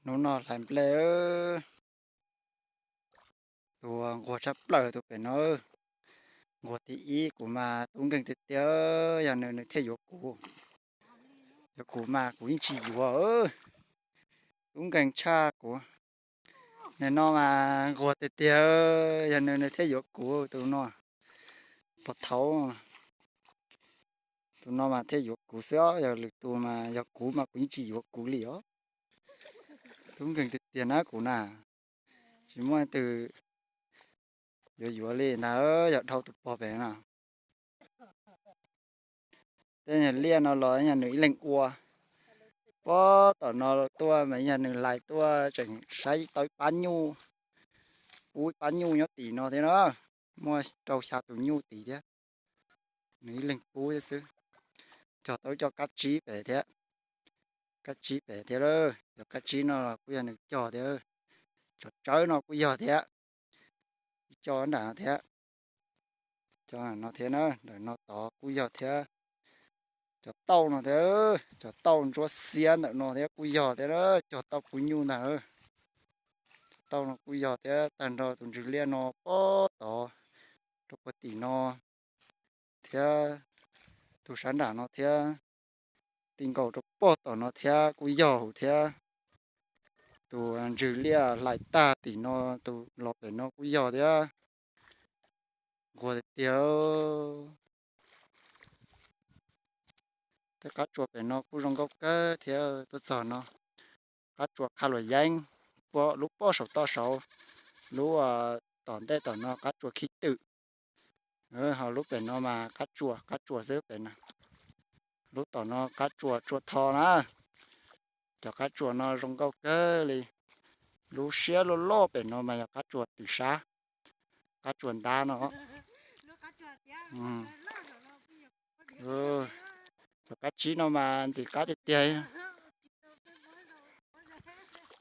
Hnub no hlais nplej, tus nquag tshaj plaws tus pem no. Nquag thib ib kuv mas tub nkeeg tiag tiag, yog nws nws thiaj yuav kuv. Yog kuv mas kuv yeej tsis yuav. Tub nkeeg tshaj kuv. Nim no mas nquag tiag tiag, yog nws nws thiaj yuav kuv tus no. Pog thaud, tus no mas thiaj yuav kuv xwb os, yog lwm tus mas yog kuv mas kuv yeej tsis yuav kuv li os. Tub nkeeg tiag tiag na kuv na, tsis muaj leej twg yuav yuav li ntag, yog dhau tus pog pem no. Tej nyuag liaj no los yog nws ib leeg ua. Pob tom no tuaj mas yog nws hlais tuaj tseem saib tau ib pab nyuj, pub ib pab nyuj nyob tim no thiab na. Muaj rau xya tus nyuj tim thiab, nws ib leeg pub thiab xwb. Cog tau cov kab tsib pem thiab, kab tsib pem thiab lawm. Cov kab tsib no los kuj yog nws cog thiab. Cov tsawb no kuj yog thiab, cov nram no thiab, cov no thiab na, nram no tod kuj yog thiab. Cov tauj no thiab, cov tauj ntsuab xiab ntawm no thiab kuj yog thiab, cog tau kuv nyuj ntag. Cov tauj no kuj yog thiab, tag nrho tus ntsws liaj no pob tod rau puag tim no thiab, tus sab nram no thiab, ti nkaus rau pob tom no thiab kuj yog hauv thiab. Tus ntsws liaj hlais tag tim no, tus los pem no kuj yog thiab. Nquag tiag tiag. Tej qab tsuas pem no kuj zoo nkauj kawg thiab tuaj txog no. Qab tsuas Qha Luam Yeeb, lub pob saum toj saud, lub tom ntej tom no qab tsuas Khib Twm. Ho lub pem no mas qab tsuas, qab tsuas xwb pem no. Lub tom no qab tsuas Tsua Tho na. Cov qab tsuas no zoo nkauj kawg li. Lub siab loj loj pem no mas yog qab tsuas Twm Sab, qab tsuas ntab no. Cov kab tsib no mas ntxim qab tiag tiag.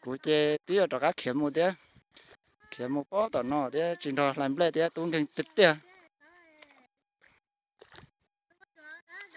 Kuv ces twb yuav rov qab khiav mus thiab, khiav mus pob tom no thiab tsis nrog hlais nplej thiab, tub nkeeg tiag tiag.